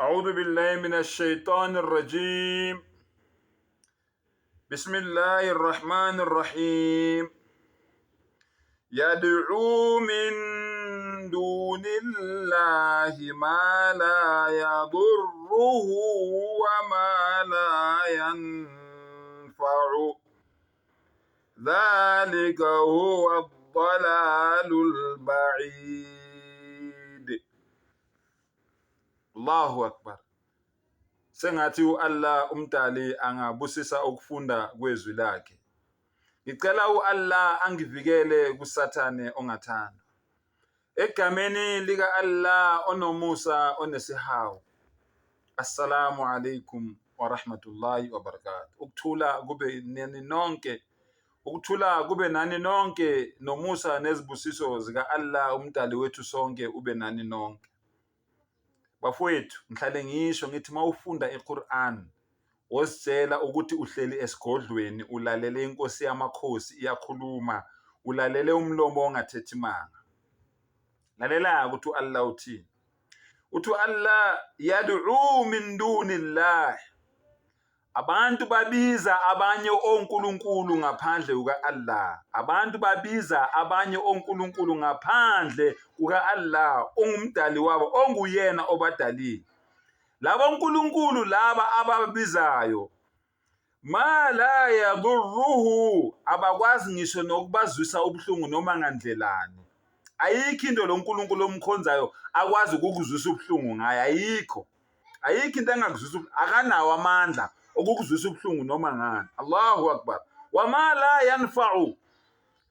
أعوذ بالله من الشيطان الرجيم بسم الله الرحمن الرحيم يدعو من دون الله ما لا يضره وما لا ينفعه ذلك هو الضلال البعيد. Allahu Akbar. Sengathi u-Allah umdali angabusisa ukufunda kwezwi lakhe. Ngicela u-Allah angivikele kuSathane ongathandwa. Egameni lika-Allah onomusa onesihawu. Assalamu alaikum wa rahmatullahi wa barakatuh. Ukuthula kube nani nonke. Ukuthula kube nani nonke nomusa nezibusiso zika-Allah umdali wethu sonke ube nani nonke. Bafowethu, ngihlale ngisho ngithi uma ufunda iQur'an wozitshela ukuthi uhleli esigodlweni ulalele inkosi yamakhosi iyakhuluma, ulalele umlomo ongathethi manga. Lalela-ke ukuthi u-Allah uthini. Uthi u-Allah yad'u min dunillah. Abantu babiza abanye onkulunkulu ngaphandle kuka-Allah. Abantu babiza abanye onkulunkulu ngaphandle kuka-Allah ongumdali wabo onguyena obadalile. Labo nkulunkulu laba abababizayo ma la yadurruhu abakwazi ngisho nokubazwisa ubuhlungu noma ngandlelani. Ayikho into lo nkulunkulu omkhonzayo akwazi ukukuzwisa ubuhlungu ngayo, ayikho. Ayikho into engakuzwisa, akanawo amandla okukuzwisa ubuhlungu noma ngani. Allahu Akbar. Wama la yanfa'u,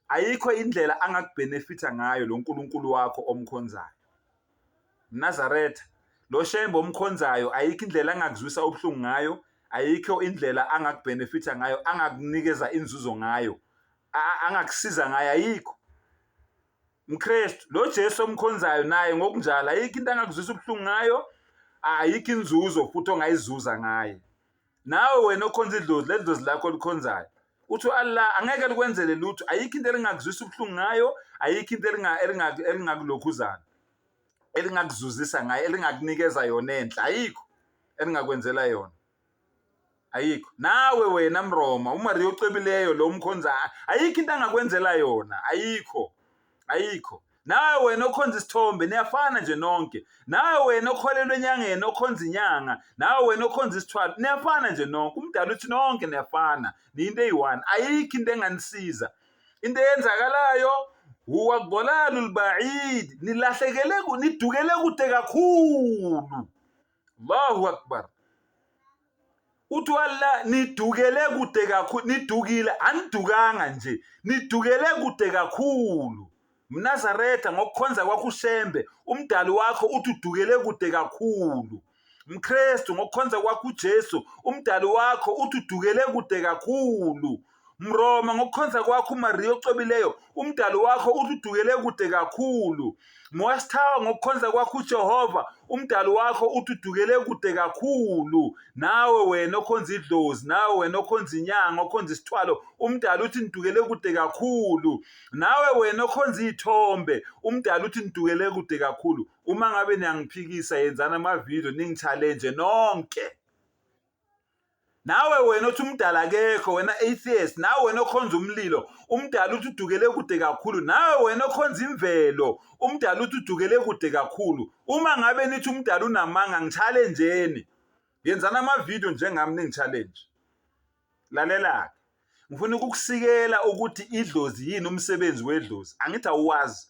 ayikho indlela angakubhenefitha ngayo lo nkulunkulu wakho omkhonzayo. Mnazaretha, lo Shembe omkhonzayo ayikho indlela angakuzwisa ubuhlungu ngayo, ayikho indlela angakubhenefitha ngayo, angakunikeza inzuzo ngayo, angakusiza ngayo, ayikho. Mkristu, lo Jesu omkhonzayo naye ngokunjalo ayikho into angakuzwisa ubuhlungu ngayo, ayikho inzuzo futhi ongayizuza ngaye. Nawe wena okhonza idlozi, leli dlozi lakho olikhonzayo, uthi u-Allah angeke likwenzele lutho, ayikho into elingakuzwisa ubuhlungu ngayo, ayikho into elingakulokhuzana, elingakuzuzisa ngayo, elingakunikeza yona enhle, ayikho elingakwenzela yona. Ayikho. Nawe wena Mroma, uMaria ocebileyo lo umkhonza, ayikho into angakwenzela yona, ayikho. Ayikho. Nawe wena okhonza isithombe niyafana nje nonke. Nawe wena okholelwa enyangeni okhonza inyanga, nawe wena okhonza isithwalo, niyafana nje nonke. Umdala uthi nonke niyafana, niyinto eyi-one. Ayikho into enganisiza. Into eyenzakalayo huwa dhalalu lbaid, nilahlekele nidukele kude kakhulu. Allahu Akbar. Uthi Allah nidukele kude kakhulu, nidukile, anidukanga nje, nidukele kude kakhulu. Mnazaretha ngokukhonza kwakho uShembe, umdali wakho uthi udukele kude kakhulu. Mkristu ngokukhonza kwakho uJesu, umdali wakho uthi udukele kude kakhulu. Mroma ngokukhonza kwakho uMariya ocwebileyo, umdali wakho uthi udukele kude kakhulu. Mwasithawa ngokukhonza kwakho uJehova, umdali wakho uthi udukele kude kakhulu. Nawe wena okhonza idlozi, nawe wena okhonza inyanga, okhonza isithwalo, umdali uthi nidukele kude kakhulu. Nawe wena okhonza iy'thombe, umdali uthi nidukele kude kakhulu. Uma ngabe niyangiphikisa yenzani amavidiyo ningi-challenge nonke. Nawe wena othi umdala akekho wena atheist, nawe wena okhonza umlilo, umdala uthi udukele kude kakhulu. Nawe wena okhonza imvelo, umdala uthi udukele kude kakhulu. Uma ngabe nithi umdala unamanga ngi-challenge-eni. Yenzani amavidiyo njengami ningi-challenge. Lalela-ke. Ngifuna ukukusikela ukuthi idlozi yini umsebenzi wedlozi. Angithi awuwazi.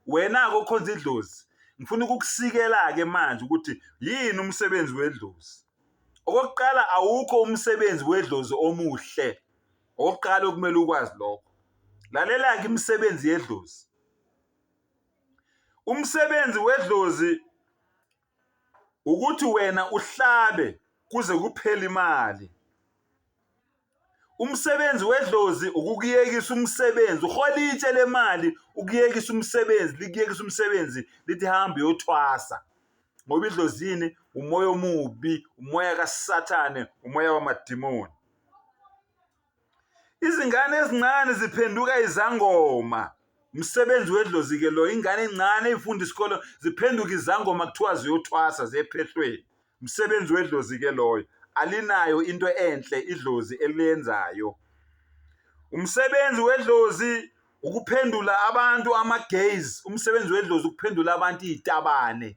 Wena-ke okhonza idlozi, ngifuna ukukusikela-ke manje ukuthi yini umsebenzi wedlozi. Okokuqala awukho umsebenzi wedlozi omuhle. Okokuqala okumele ukwazi lokho. Lalela-ke imisebenzi yedlozi. Umsebenzi wedlozi ukuthi wena uhlabe kuze kuphele imali. Umsebenzi wedlozi ukukuyekisa umsebenzi, uhola itshe lemali ukuyekisa umsebenzi, likuyekisa umsebenzi lithi hamba uyothwasa. Ngoba idlozini umoya omubi, umoya kaSathane, umoya wamadimoni. Izingane ezincane ziphenduka izangoma. Umsebenzi wedlozi-ke lo, ingane encane ey'funda isikole ziphenduka izangoma kuthiwa ziyothwasa ziye ephehlweni. Umsebenzi wedlozi ke loyo. Alinayo into enhle idlozi eliyenzayo. Umsebenzi wedlozi ukuphendula abantu ama-gays. Umsebenzi wedlozi ukuphendula abantu iy'tabane.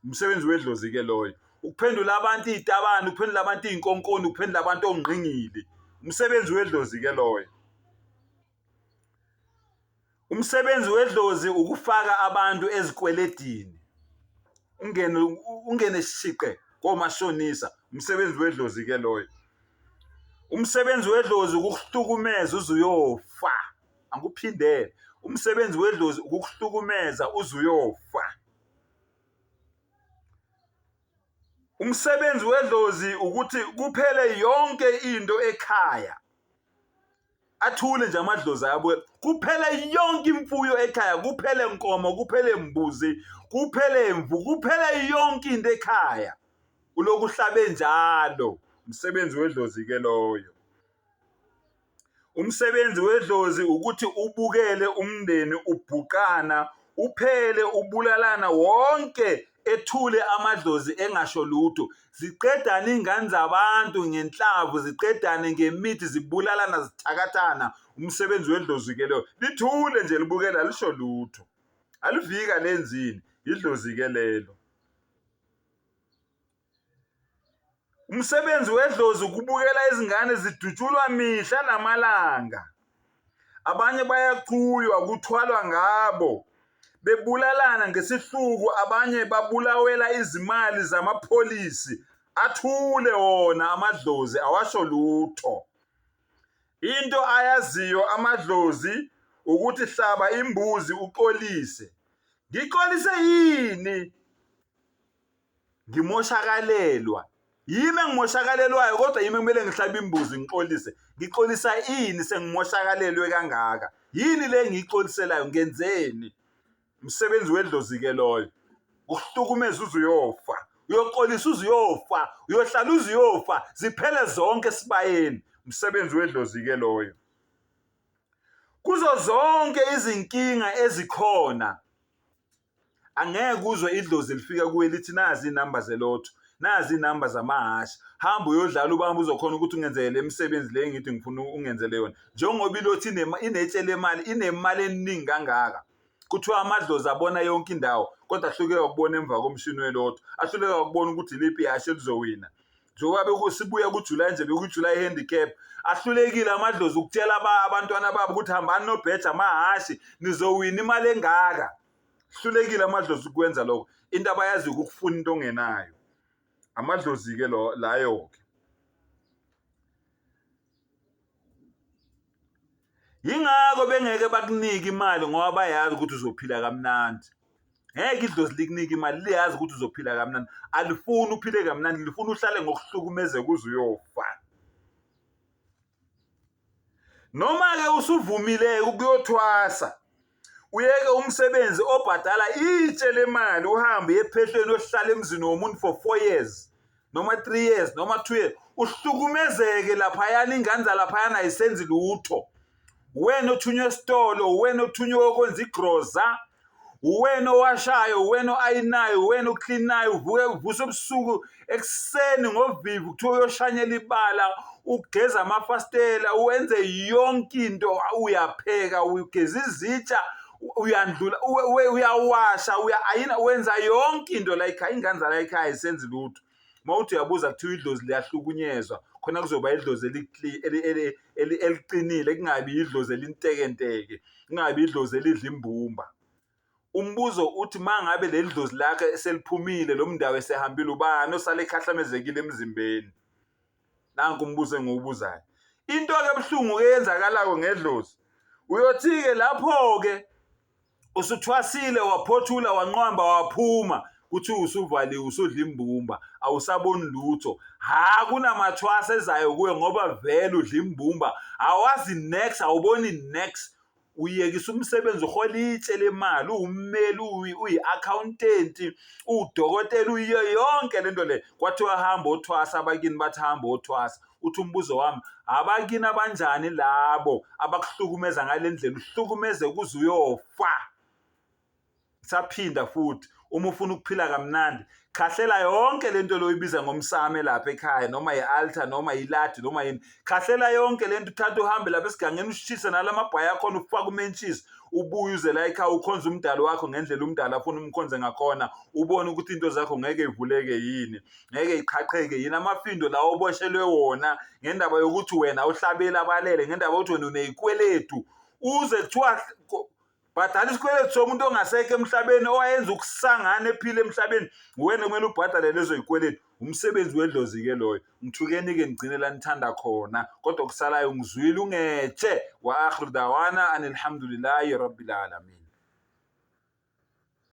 Umsebenzi wedlozi ke loyo. Ukuphendula abantu iy'tabane, ukuphendula abantu iy'nkonkoni, ukuphendula abantu ongqingili. Umsebenzi wedlozi ke loyo. Umsebenzi wedlozi ukufaka abantu ezikweledini. Ungene ungene shiqe komashonisa. Umsebenzi wedlozi ke loyo. Umsebenzi wedlozi ukukuhlukumeza uze uyofa. Angikuphindele. Umsebenzi wedlozi ukukuhlukumeza uze uyofa. Umsebenzi wedlozi ukuthi kuphele yonke into ekhaya. Athule nje amadlozi ayabuya kuphele yonke imfuyo ekhaya kuphele nkomo kuphele mbuzi kuphele mvu kuphele yonke into ekhaya uloku uhlabe njalo umsebenzi wedlozi ke loyo. Umsebenzi wedlozi ukuthi ubukele umndeni ubhuqana uphele ubulalana wonke ethule amadlozi engasho lutho. Ziqedane iy'ngane zabantu ngenhlavu, ziqedane ngemithi, zibulalana zithakathana. Umsebenzi wedlozi-ke loyo. Lithule nje libukele alisho lutho. Aliviki alenzini, yidlozi-ke lelo. Umsebenzi wedlozi ukubukela izingane zidutshulwa mihla namalanga. Abanye bayachuywa kuthwalwa ngabo bebulalana ngesihluku abanye babulawela izimali zamapholisi athule wona amadlozi awasho lutho. Into ayaziyo amadlozi ukuthi hlaba imbuzi uxolise. Ngixolise yini? Ngimoshakalelwa. Yimi engimoshakalelwayo kodwa yimi ekumele ngihlabe imbuzi ngixolise. Ngixolisa ini sengimoshakalelwe kangaka? Yini le engiyixoliselayo? Ngenzeni? Umsebenzi wedlozi-ke loyo. Ukuhlukumeza uze uyofa. Uyoxolisa uze uyofa. Uyohlala uze uyofa. Ziphele zonke esibayeni. Umsebenzi wedlozi-ke loyo. Kuzo zonke izinkinga ezikhona Angeke uzwe idlozi lifika kuwe lithi nazi iy'namba zelotho, nazi iy'namba zamahhashi, hamba uyodlala ubambe uzokhona ukuthi ungenzele le misebenzi le engithi ngifuna ungenzele yona. Njengoba ilotho inetshe lemali, inemali eningi kangaka. Kuthiwa amadlozi abona yonke indawo, kodwa ahluleka ukubona emva komshini welotho, ahluleka ukubona ukuthi iliphi ihhashi elizowina. Njengoba bekusibuya kuJuly nje bekuJuly handicap, ahlulekile amadlozi ukutshela abantwana babo ukuthi hambani nobheja amahhashi nizowina imali engaka. Hlulekile amadlozi ukwenza lokho. Into abayaziyo ukufuna into ongenayo. Amadlozi-ke lo layo-ke. Yingakho bengeke bakunike imali ngoba bayazi ukuthi uzophila kamnandi. Ngeke idlozi likunike imali liyazi ukuthi uzophila kamnandi. Alifuni uphile kamnandi, lifuna uhlale ngokuhlukumezeka uze uyofa. Noma-ke usuvumile ukuyothwasa, uyeke umsebenzi obhadala itshe lemali uhambe uye ephehlweni uyohlala emzini womuntu for 4 years noma 3 years noma 2 years uhlukumezeke laphayana ingane zalaphayana ayisenzi lutho wena othunywe esitolo wena othunywe okwenza igroza uwena owashayo uwena o-ayinayo uwena oklinayo uvuke uvuse ebusuku ekuseni ngovivi kuthiwa uyoshanyela ibala ugeza amafasitela wenze yonke into uyapheka ugeza izitsha uyandlula uyawasha ayina wenza yonke into la ekhaya ingane zala ekhaya ayisenzi lutho uma uthi uyabuza kuthiwa idlozi liyahlukunyezwa khona kuzoba idlozi eliqinile kungabi idlozi elintekenteke kungabi idlozi elidla imbumba. Umbuzo uthi uma ngabe leli dlozi lakhe seliphumile lo mndawo esehambile ubani osale ekhahlamezekile emzimbeni? Nanku umbuzo engiwubuzayo. Into-ke ebuhlungu-ke eyenzakalayo ngedlozi uyothi-ke lapho-ke usuthwasile waphothula wanqwamba waphuma kuthiwa usuvaliwe usudla imbumba awusaboni lutho ha kunamathwasa ezayo kuwe ngoba vele udla imbumba awazi next awuboni next uyekisa umsebenzi uhola itshe lemali uwummeli uyi-accountant uwudokotela uyiyo yonke lento le kwathiwa hamba othwasa abakini bathi hamba othwasa uthi umbuzo wami abakini abanjani labo abakuhlukumeza ngale ndlela uhlukumeze kuze uyofa saphinda futhi uma ufuna ukuphila kamnandi Khahlela yonke lento loyibiza ngomsame lapha ekhaya, noma i-altar, noma iladi, noma yini. Khahlela yonke lento, uthathe uhambe lapha esigangeni, ushise nalamabhayi akhona, ufake umentshisi, ubuye uze la ekhaya ukhonze umdali wakho ngendlela umdali afuna umkhonze ngakhona, ubone ukuthi into zakho ngeke ivuleke yini, ngeke iqhaqheke yini. Amafindo lawo oboshelwe wona ngendaba yokuthi wena uhlabela abalele, ngendaba yokuthi wena uneyikweletu, uze kuthiwa bhadala isikweletu somuntu ongasekho emhlabeni owayenza ukusangana ephila emhlabeni, uwena kumele ubhadale lezo yikweletu. Umsebenzi wedlozi-ke loyo. Ngithukeni-ke, nigcine la nithanda khona, kodwa okusalayo ngizwile ungetshe. Wa akhiru dawana anilhamdulillahi rabbil alamin.